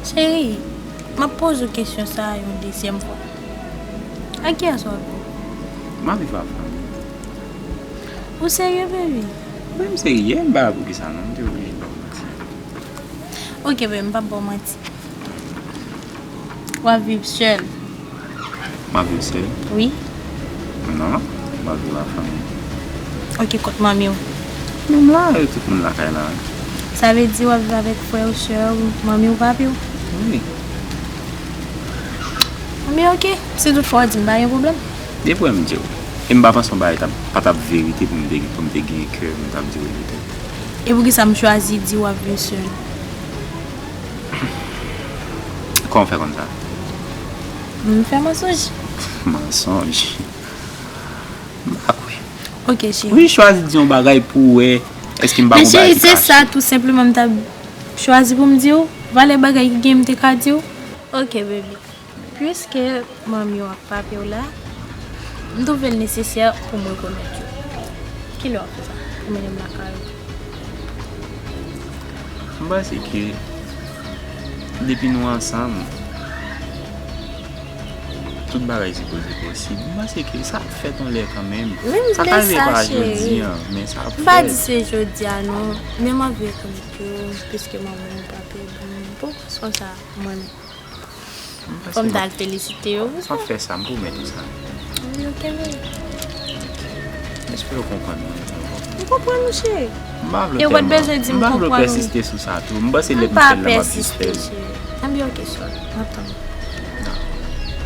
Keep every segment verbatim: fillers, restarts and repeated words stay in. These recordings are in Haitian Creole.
Cheri, m ap poze w kesyon sa a yon dezyèm fwa. Ak kiyès w ap viv? M ap viv avè fanmi m. Ou serye, baby? Wi, m serye, m pa wè poukisa non, m te oblije ba w manti. Ok, baby, m p ap ba w manti. W ap viv sèl? M ap viv sèl? Wi. Non, m ap viv ak fanmi m. Ok, kot manmi w? Manmi m la, tout moun lakay la. Sa vle di w ap viv avèk frè w, sè w, manmi w, papi w? Wi. Anben, ok. Si tout fwa w di m, pa gen pwoblèm. Depi w wè m di w. E m pa panse yon bagay t ap, pa t ap verite pou m te, pou m te gen kè, m t ap di w verite. E poukisa m chwazi di w ap viv sèl? Kòman w fè konn sa? M fè mansonj. Mansonj? M pa kwè. Ok, cheri. Wi, chwazi di yon bagay pou w wè èske m pa gon bagay ki kache. Men cheri, se sa tou senpleman m t ap chwazi pou m di w. Valè bagay ki gen m te ka di w. Ok, baby. Piske manmi w ak papi w la, m twouve l nesesè pou m rekonèt yo. Kilè w ap fè sa? Pou mennen m lakay ou? M panse ke depi nou ansanm, tout bagay sipoze posib. M panse ke sa ap fèt yon lè kanmenm. Sa ka rive pa jodi a, men sa ap fèt. M pa di se jodi a non, men m anvi rekonèt yo, piske manman w, papi w, bon, bon, konsa, mwen menm. Fò m t al felisite yo pou sa. M ap fè sa, m pwomèt ou sa. Wi, ok, baby. M espere w konprann mwen. M konprann ou, cheri. M pa vle w tèlman, m pa vle w pèsiste sou sa tou. M panse lè m fè l la, m ap jis fè l. M pa pèsiste, cheri. Anben, ok, sòt. M ap tann ou.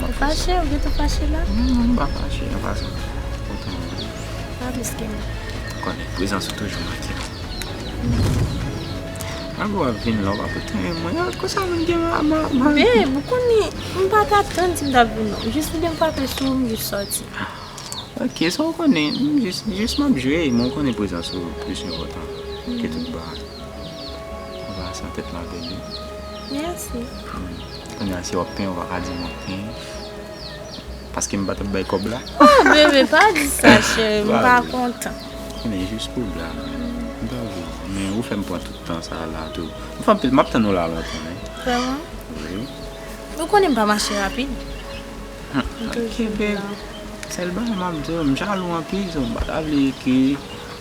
Ou fache? Ou gentan fache la? Non, non, m pa fache, nan fason. Kontan mwen. Pa plis ke mwen. Konnen, prezans ou toujou manke m. Alò w ap vin la, w pa pote anyen mwen. Konsa moun gen ma, ma, ma. Babe, ou konnen, m pa t atann si m t ap vin non. Jis lide m frape sou ou, m jis sòti. Ok, sa w konnen, m jis, jis m ap jwe, men w konnen prezans ou plis enpòtan ke tout bagay. Ou pa san tèt la, baby. Mèsi. Kounye a, si w ap penyen, ou pa ka di mwen penyen. Paske m pa t ap bay kòb la. Oh, bebe, pa di sa, cheri. M pa kontan. Men jis pou blag. M pa vle. Men ou fè m pran tout tan sa a la tou. M fè anpil, m ap tann ou la lontan, wi. Vrèman? Wi. Ou konnen m pa mache rapid. M toujou la. Sèl bagay m ap di w, m jalou anpil, so m pa ta vle ke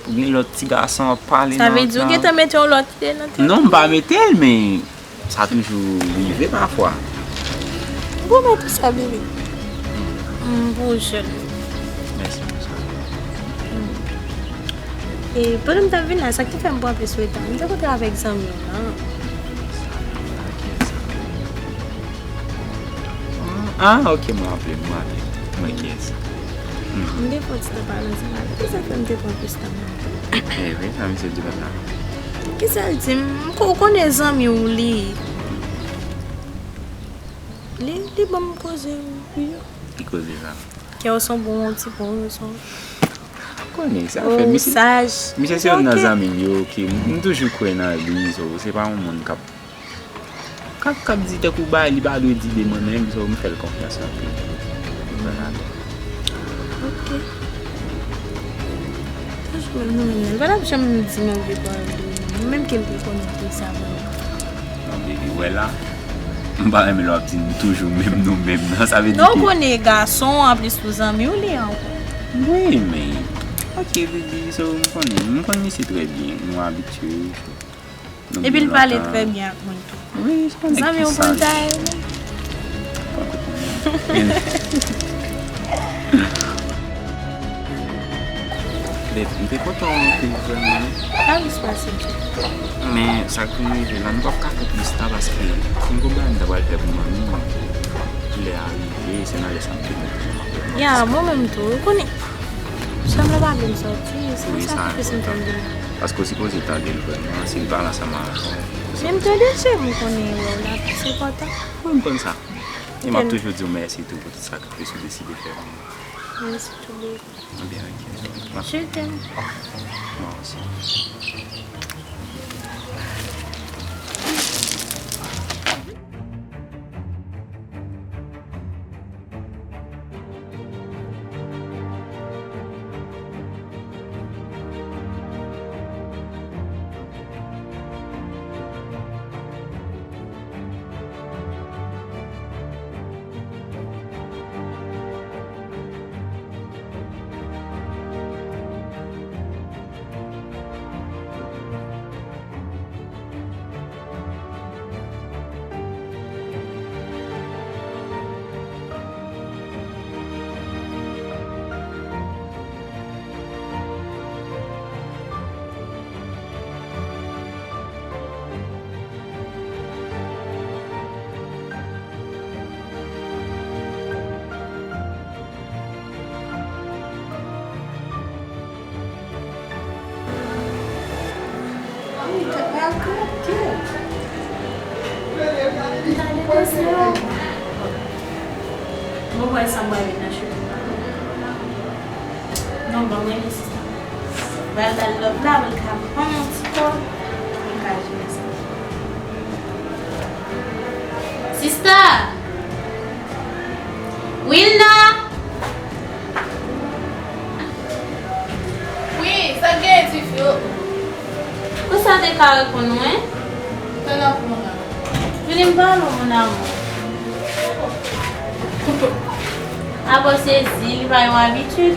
pou gen lòt ti gason ap pale nan wout la. Sa vle di ou gentan mete yon lòt ide nan tèt ou? Non, m pa mete l, men sa toujou rive pafwa. M pwomèt ou sa, bebe. M pou ou sèl. Mèsi pou sa. E pandan m t ap vin la, sa k te fè m pran plis retard, m te kontre avèk zanmi w lan. Zanmi w lan, kiyès sa? Ah, ok, mwen raple m, mwen raple m. Mwen kiyès. M te fè yon ti tan pale ansanm avè l. Se sa k fè m te pran plis tan mwen. E wi, sa misye di konsa. Kisa l di m? M ko-, ou konnen zanmi w li. Li, li ban m koze wi. Ki koze sa? Kè w sanble yon ti bon, w sanble. Konnen sa fè misye. Misye se youn nan zanmi m yo ke m, m toujou kwè nan li, so, se pa yon moun k ap K ap, k ap di tankou bagay li pa dwe di de mwen menm, so m fè l konfyans anpil. Vwala. Ok. Franchman, nou menm nan, l pa t ap janm di m yon vye pawòl de ou non. Mwen menm ke m te konnen tout sa vrèman. Non, baby, wè la, m pa renmen lè w ap di m toujou menm nou menm nan. Sa vle di ke. Non, ou konnen gason, anplis tou zanmi w li ankò. Wi, men, ok, baby, so m konnen, m konn misye trè byen, nou abitye. Epi l pale trè byen ak moun tou. Wi, se yon nèg ki saj. Zanmi w pou l ta ye menm. Bèt, m te kontan w anpil vrèman. Pa plis pase m. Men sa k vin rive la, m p ap ka fè plis ta paske m gon bagay m ta pral fè pou manmi m. Lè a rive, se nan lè sa m te gen pou m ap fè. Ya, mwen menm tou, ou konnen. Chanm nan pa vle m sòti, se yon sakrifis m fè m vin la. Paske w sipoze tande l vrèman, si l pale ansanm avè w. Men m tande l, cheri, m konnen wè w la plis enpòtan. Wi, m konn sa. E m ap toujou di w mèsi tou pou tout sakrifis ou deside fè pou mwen. Mèsi tou, baby. Ebyen, ok. Je t'aime. Mwen osi. Wi, tèt mwen ap tou pye. M ta depanse yo. Mwen wè sa mwen met nan cheve m. Non, ban mwen li, sista. Mwen al ba l love la, mwen ka pran yon ti kò. Mwen ka jere sa. Sista! Wilna! Wi, sa k gen, tifi? Ou sa te ka reponn mwen? Tande pou mwen. Vini m pale w, mon amour. Abò sezi, li pa yon abitid.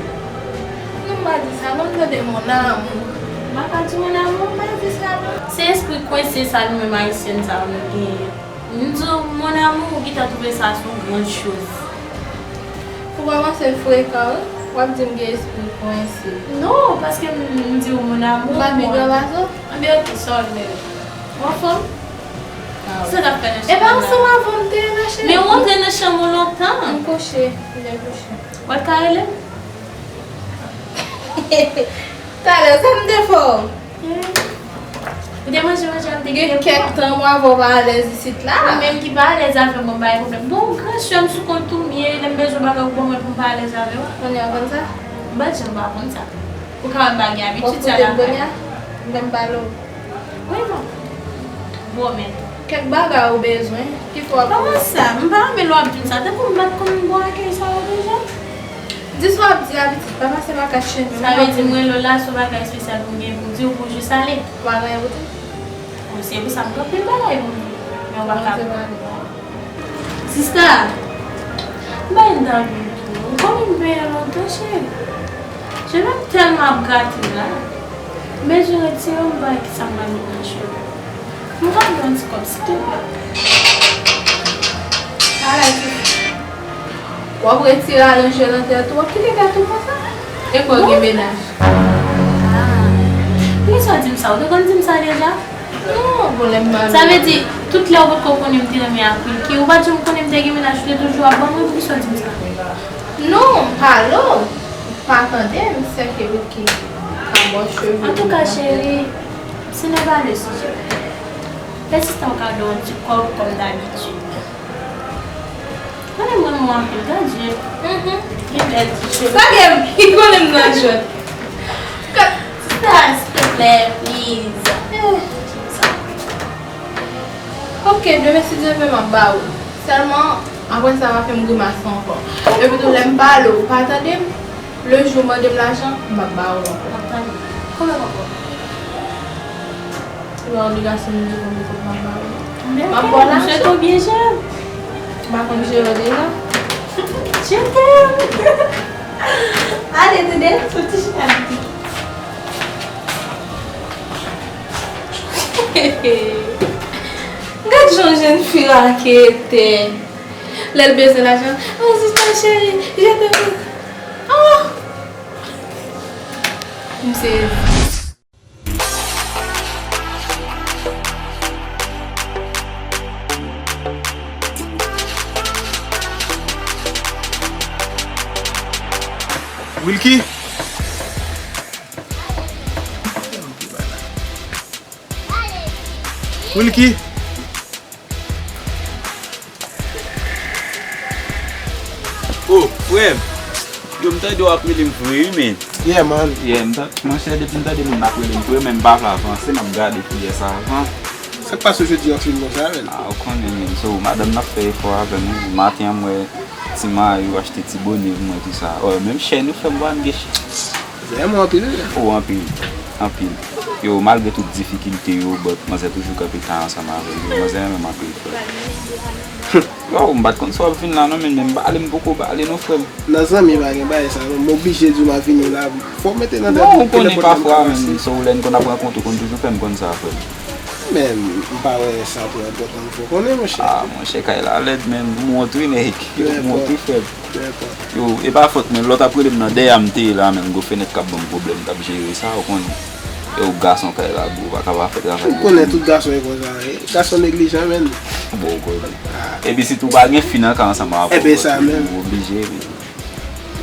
Non, m pa di sa, non, tande mon amour. M pa ka di mon amour, m pa di sa, non. Se espri kwense sa nou menm Ayisyèn sa yo nou genyen. M di w, mon amour, ou gentan twouve sa se yon gran choz. Ou pa panse l frekan, wi? W ap di m gen espri kwense. Non, paske m, m di w, mon amour, m pa pi gran pase w? Anben, ok, sa w vle. Ou anfòm? Ah, wi. Sa w t ap fè nan chanm la? E pa ansanm avè w m te ye la, cheri. Men w antre nan chanm ou lontan. M kouche, m byen kouche. W pa t ka rele m? Talè, sa m te fè w? Ou te manje manje a, m te gen kèk tan mwen avè w pa alèz isit la. Ou menm ki pa alèz avè m, bon, bay pwoblèm. Bon, gran chè m sou kont ou m ye, lè m bezwen bagay ou ban mwen pou m pa alèz avè w. Kounye a w konn sa? M pa t janm pa konn sa. Ou ka wè m pa gen abitid sa la. Ou koute m kounye a? M menm pale w. Wi, bon. Bon, men. Kèk bagay ou bezwen, ki fè w ap... Kòman sa? M pa renmen lè w ap di m sa. Tankou m pa t konn bon akèy sa yo deja? Di sa w ap di a, pitit, pa pase m ak kat cheve m. Sa vle di m rele w la, se yon bagay espesyal pou m gen pou m di w pou w jis ale? Ou pa gen anyen pou di m? Bon, se pou sa m gen anpil bagay pou m di w. Men ou pa ka. Sista, m pa entèvyou tou. Ou konnen m peye lontan, cheri. Cheve m tèlman ap gate la. M bezwen retire yon bagay ki sa m pral met nan cheve m. M ka gen yon ti kòb, silteplè? Alright. W ap retire alonje nan tèt ou, w ap kite tèt ou konsa. E kò gen mennaj. Ah. Poukisa w di m sa? Ou te konn di m sa deja? Non, bon, lè m mal. Sa vle di, tout lè ou potko konnen m te renmen ak Wilky, ou pa t janm konnen m te gen mennaj, ou te toujou ap ban mwen, poukisa w di m sa? Non, m pale w, ou pa tande m, sèke Wilky ka ba w cheve. Antouka, cheri, se nan pale sijè. Pèsistan w ka don ti kòb kòm dabitid. Konnen m renmen w anpil, tande. Mhm. Gen bèl ti cheve. Sa gen, li konnen m nan jwèt. Ka- Sista, silteplè, please. Eh, sa. Ok, demen si Dye vle m ap ba ou. Sèlman, apre sa, pa fè m grimas sa ankò. Epi tou, lè m pale w, ou pa tande m, le jou w mande m lajan, m ap ba ou l ankò. M ap tande. Konbyen kòb? Se pa obligasyon m di konbyen kòb m ap ba ou. M ap ba w lajan. Ou byen jere. M pa konn jere deja. Je t'aime. Ale, tande, soti chita piti. Gad jan yon jèn fi raketè. Lè l bezwen lajan, oh, sista cheri, je t'aime. Oh! M sezi. Wilky? Wilky? Oh, frè m. Yo, m tande w ap rele m vre, wi, men. Yeah, man. Yeah, m ta-, monchè, depi m tande moun ap rele m vre, men m pa vle avanse, m ap gade kiyès avan. Sa k pase w jodi an fin konsa, men? Ah, ou konnen, men. So, madanm nan ap fè efò avè nou. Maten an, m wè ti mayo, achte ti bone pou mwen, tou sa. Oh, menm chèn ou fè m pa m gen chèn. Vrèman anpil, wi. Oh, anpil. Anpil. Yo, malgre tout difikilte yo, but manzè toujou kanpe ta ansanm avè m. Yo, manzè renmen m anpil, frè. Yo, m pa t konn si w ap vin la, non, men, men m bale, m poko bale, non, frè m. Nan zanmi, pa gen bagay sa, non. M oblije di w m ap vini la. Fò w mete nan tèt ou, ou konnen pafwa, men, so, lè n konn ap rankontre, ou konn toujou fè m konn sa, frè m. Men, m pa wè sa twò enpòtan pou w konnen, monchè. Ah, monchè, kay la lèd, men, m wont, wi, nèg. M wont, wi, frè m. Yo, e pa fòt mwen, lè w t ap rele m nan dèyè a m te ye la, menm gwo fenèt k ap ban m pwoblèm, m t ap jere sa, ou konnen. E ou gason kay la, bro, ou pa ka pa fè travay. Ou konnen tout gason e konsa, wi. Gason neglijan, menm. Bon, ou konnen. Epi sitou ou pa gen fi nan kay ansanm avè w, ou oblije, men.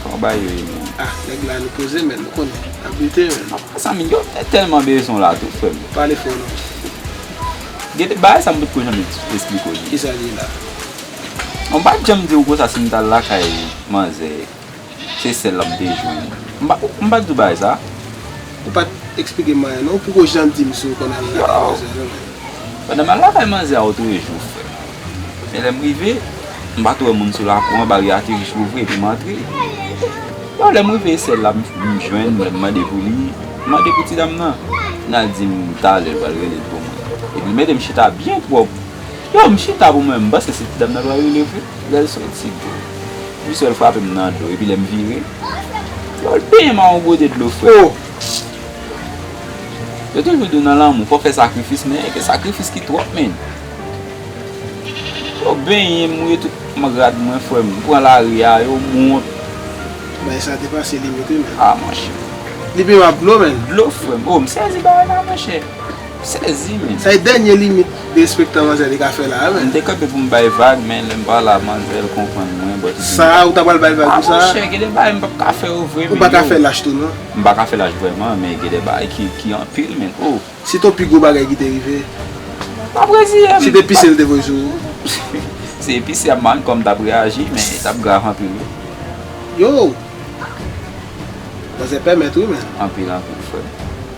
Kòman bagay yo ye, menm? Ah, nèg la nou poze, menm, ou konnen. Bite, men. Apa sa, men, yo, mwen tèlman bezwen w la tou, frè m. Pale fò, non. Gen de bagay sa m potko janm eksplike w li. Kisa li ye la? Mwen pa t janm di w konsa si m t al lakay manzè, se sèl la m te jwenn. M pa, m pa t di w bagay sa. Ou pa t eksplike m anyen, non. Ou poko janm di m si w konn al lakay manzè, non. Pandan m al lakay manzè a, ou tou e jou, frè. Men lè m rive, m pa tou wè moun sou lakou an, baryè a te jis louvri epi m antre. Bon, lè m rive, sèl la m, m jwenn, lè m mande pou li, m mande pou ti dam nan. L al di m talè l pral rele l pou mwen. Epi l mete m chita byen pwòp. Yo, m chita pou mwen, m panse se ti dam nan pral rele vre. Lè l soti, bro. Jis wè l frape m nan do, epi lè m vire, yo, l benyen m ak yon gode dlo, frè. Oh! Yo toujou di w nan lanmou, fò w fè sakrifis, men gen sakrifis ki twòp, men. Yo benyen m, mouye tout m rad mwen, frè m. M pran lari a, yo m wont. Bagay sa depase limit, wi, men. Ah, monchè. Li benyen w ak dlo, men. Dlo, frè m. Oh, m sezi bagay la, monchè. M sezi, men. Sa e dènye limit derespektan manzè li ka fè la, men. M te kanpe pou m bay vag, men lè m pale a manzè, l konprann mwen, bò tout. Sa, ou ta pral bay vag pou sa? Ah, monchè, gen de bagay m p ap ka fè yo vre, men. Ou pa ka fè lach tou, non? M pa ka fè lach vrèman, men gen de bagay ki, ki anpil, men. Oh. Si t on pi gwo bagay ki te rive. M ap reziye m. Si te pise l te voye sou ou. Si te pise a, m pa konn kòman m t ap reyaji, men t ap grav anpil wi. Yo! Manzè pèmèt wi, men. Anpil, anpil, frè m.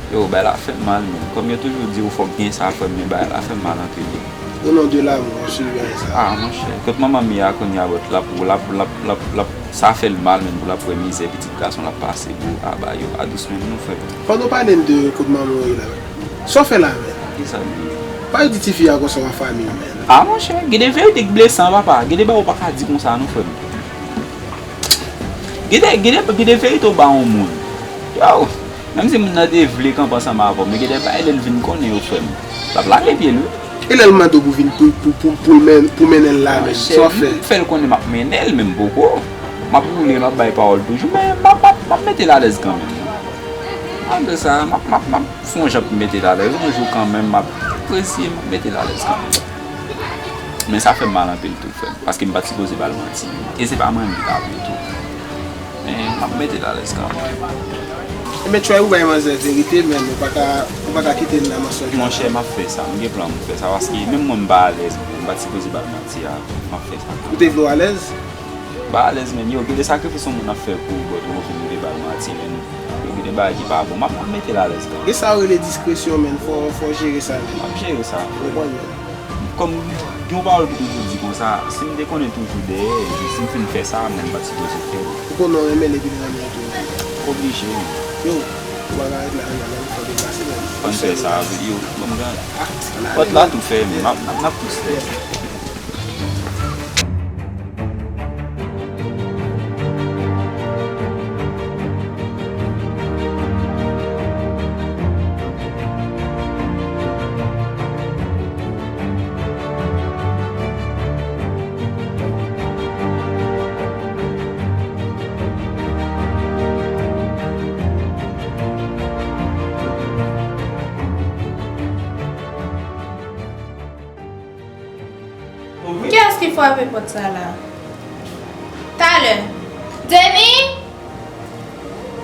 Yo, bagay la fè m mal, men. Kòm yo toujou di w fòk gen sa, frè m, men bagay la fè m mal anpil wi. Au nom de l'amour, w ap swiv bagay sa. Ah, monchè. Kot manman m ye a kounye a, bòt, l ap, l ap, l ap, l ap, l ap, sa fè l mal, men, pou l ap wè mizè pitit gason l ap pase, bro. Ah, bagay yo pa dous menm non, frè m. Pandan w pale m de kot manman w ye la, sa w fè la menm? Kisa l ye? Pa yo di tifi a konsa w an fanmi menm. Ah, monchè, gen de verite k blesan, papa. Gen de bagay ou pa ka di konsa non, frè m. Gen de, gen de, gen de verite ou ba yon moun. Yo, menm si moun nan te vle kanpe ansanm avè w, men gen de bagay lè l vin konnen yo, frè m, l ap lage pye l wi. E lè l mande w pou vin, pou, pou, pou, pou l men-, pou mennen l la menm, sa w fè? M fè l konnen m ap mennen l, men m poko. M ap woule, m ap bay pawòl toujou, men m ap, m ap, m ap mete l alèz kanmenm. Malgre sa, m ap, m ap, m ap fè yon jan pou m mete l alèz. Yon jou kanmenm, m ap eseye, m ap mete l alèz kanmenm. Men sa fè m mal anpil tou, frè m, paske m pa t sipoze ba l manti. E se pa mwen menm ki ta vle tou. Men, m ap mete l alèz kanmenm. Ebyen, try pou bay manzè verite, men ou pa ka, ou pa ka kite l nan mansonj la. Monchè, m ap fè sa. M gen plan pou m fè sa, paske menm mwen m pa alèz, m pa t sipoze ba l manti a. M ap fè sa. Ou te vle w alèz? M pa alèz, men. Yo, gen de sakrifis yon moun ap fè pou ou, but ou fin rive ba l manti, men. Yo, gen de bagay ki pa bon. M ap, m ap mete l alèz kanmenm. E sa yo rele diskresyon, men. Fò, fò w jere sa, men. M ap jere sa. Ou konprann, men. Kòm gen yon pawòl ki toujou di konsa, si m te konnen toujou dèyè, epi si m fin fè sa, men m pa t sipoze fè l. Ou konnen w renmen l epi l renmen w tou. Oblije, men. Yo, ou pa ka ret la, men, men, fò deplase, men. Ann fè sa, yo, ban m gade. Ah, ann ale, pòt la tou fèmen, m ap, n ap, n ap tous fè. Kiyès ki frape pòt sa la? Talè. Deni!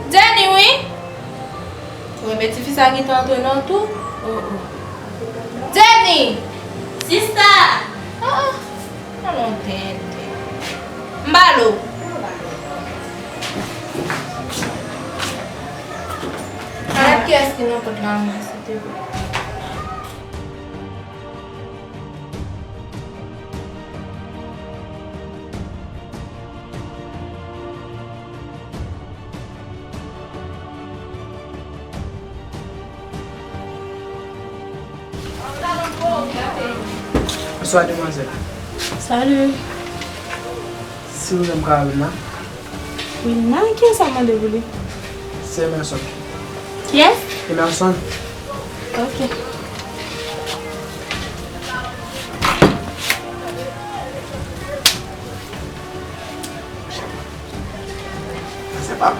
Deni, wi! Ou renmen tifi sa gentan antre nan w tou? Oh, oh. Deni! Sista! Oh, oh. Alon tenten. M ba l ou. Gad kiyès ki nan pòt la, mwen, silteplè. Bonswa, demwazèl. Salut. Silvouplè, m ka wè Wilna? Wilna? Kiyès sa mande pou li? Se Emerson. Kiyès? Emerson. Ok. Se pa.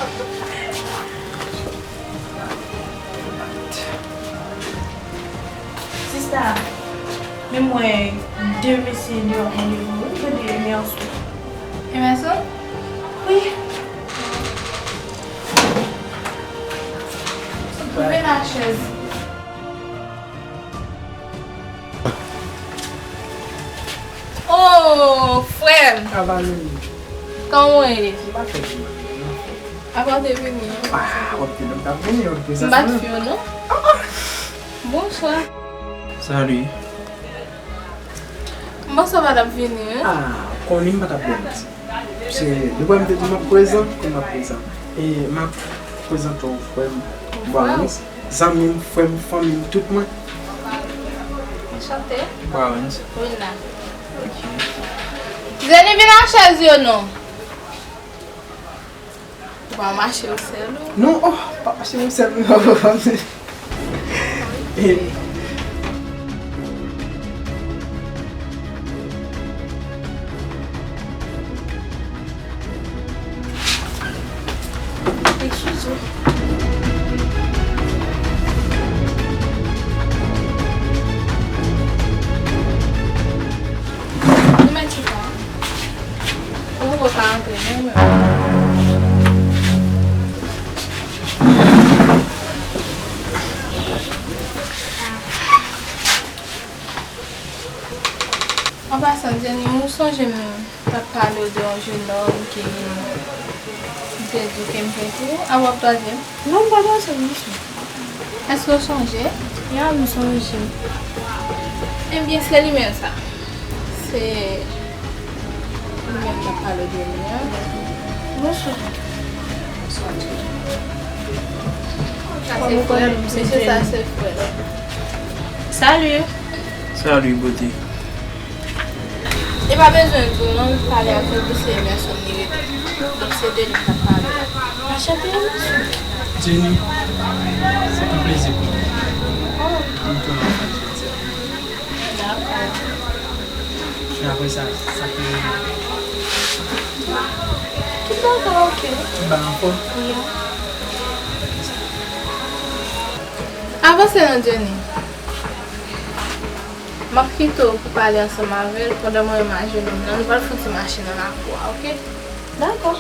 Sista, men m wè de mesye deyò mande pou ou, mande Emerson. Emerson? Wi. Rive nan chèz. Oh, frè m! Sa va, Lili? Kòman w ye? M pa fè pi mal, non. Apa w te vini? Ah, w ap te, w ap vini, w ap te. M pa t fi w, non. Bonswa. Salut. M panse w pa t ap vini, wi. Ah, konnen m pa t ap byen mèsi. Se, depi m te di m ap prezan, ke m ap prezan. E m ap prezante w frè m, Browns. Zanmi m, frè m, fanmi m, tout mwen. Anchante. Browns. Wina. Ok. Zeni, vin ak chèz yo non. Ou pa mache ou sèl ou? Non, oh, pa mache ou sèl, non. Eskize. Ou mèt chita. Ou poko ka antre non, men. An pasan, Jenny, ou sonje m t ap pale w de yon jenòm ke m te di w ke m fè pou ou? A w ap twazyèm? Non, m pa twazyèm, mesye. Èske w sonje? Ya, m sonje. Ebyen, se li menm sa. Se li menm m t ap pale w de li an. Bonswa. Sa se frè m, mesye, sa se frè m. Salut. Salut, beauté. E pa bezwen di w non, m pale avè w, se Emerson li rele. Donk se de li m t ap pale la. Anchante, Emerson. Jenny, se yon plezi pou mwen. Oh. M tounen anfòm jodi a. Dakò. E apre sa, sa ki rele? Tout bagay oke. Tout bagay anfòm? Wi. Avanse non, Jenny. M ap kite w pou pale ansanm avè l pandan mwen menm ak jenòm nan, nou pral fè yon ti mache nan lakou a, oke? Dakò.